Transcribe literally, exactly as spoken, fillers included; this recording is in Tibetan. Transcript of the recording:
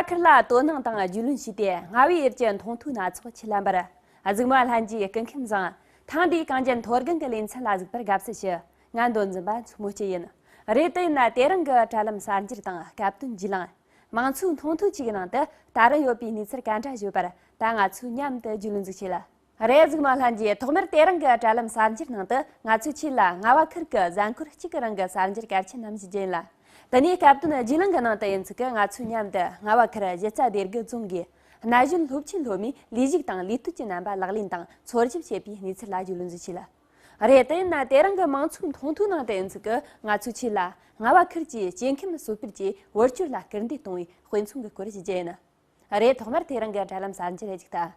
ཁུར་ལ་དོ་སྣང་དང་རྒྱུས་ལོན་བྱས་ཏེ། རྔ་བའི་ཡུལ་གྱི་མཐོང་ཐོས་སྣ་ཚོགས་ཁྱེར་ལེན་པར། གཟིགས་མོ་ལྷན་རྒྱས་སྐུ་ཁམས་བཟང་། ཐེངས་འདིའི་གངས་ཅན་མཐོ་སྒང་གི་ལེ་ཚན་ལ་གཟིགས་པར་དགའ་བསུ་ཞུ། ང་མདོ་འཛིན་པ་མཚོ་མོ་སྐྱིད་ཡིན། རེད། དེ་ཡིན་ན་དེ་རིང་གི་དྲ་ལམ་གསར་འགྱུར་དང་སྐབས་དོན་བརྒྱུད་ལམ། མང་ཚོགས་མཐོང་ཐོས་བཅས་ཀྱི་ནང་དུ་ད་རུང་ཡོད་པའི་གནས་ཚུལ་ག་འདྲ་ཡོད་པར། ད་ང་ཚོས་མཉམ་དུ་རྒྱུས་ལོན་ཟིག་བྱེད་ལ། རེད། གཟིགས་མོ་ལྷན་རྒྱས། ཐོག་མར་དེ་རིང་གི་དྲ་ལམ་གསར་འགྱུར་ནང་དུ་ང་ཚོས་ཁྱེད་ལ་རྔ་བ་ཁུལ་གྱི་གཟའ་འཁོར་གཅིག་གི་རིང་གི་གསར་འགྱུར་གལ་ཆེན་རྣམས་ཞིག་སྦྱིན་ལ། དེ་ནས་སྐབས་དོན་རྒྱུས་ལོན་གྱི་ནང་དུ་ཡིན་ཚུལ་གྱི་ང་ཚོས་མཉམ་དུ་རྔ་བ་ཁུལ་གཞི་རྩ་སྡེ་དགུ་རྫོང་གི་རྣ་གཞོན་སློབ་ཆེན་སློབ་མའི་ལས་ཞུགས་དང་ལས་གཏོད་ཀྱི་རྣམ་པ་ལག་ལེན་དང་འཚོལ་ཞིབ་བྱེད་པའི་གནས་ཚུལ་ལ་རྒྱུས་ལོན་ཟིག་བྱེད་ལ། རེད། དེ་ཡིན་ན་དེ་རིང་གི་མང་ཚོགས་མཐོང་ཐོས་ནང་དུ་ཡིན་ཚུལ་གྱི་ང་ཚོས་ཁྱེད་ལ་རྔ་བ་ཁུལ་གྱི་སྐྱེ་ཁམས་གསོ་སྤེལ་གྱི་བེད་སྤྱོད་ལ་སྐུལ་འདེད་གཏོང་བའི་དཔེ་མཚོན་གྱི་སྐོར་ཞིག་སྦྱིན་ཡིན། རེད། ཐོག་མར་དེ་རིང་གི་དྲ་ལམ་གསར་འགྱུར་རེ་ཅིག་ལྟ།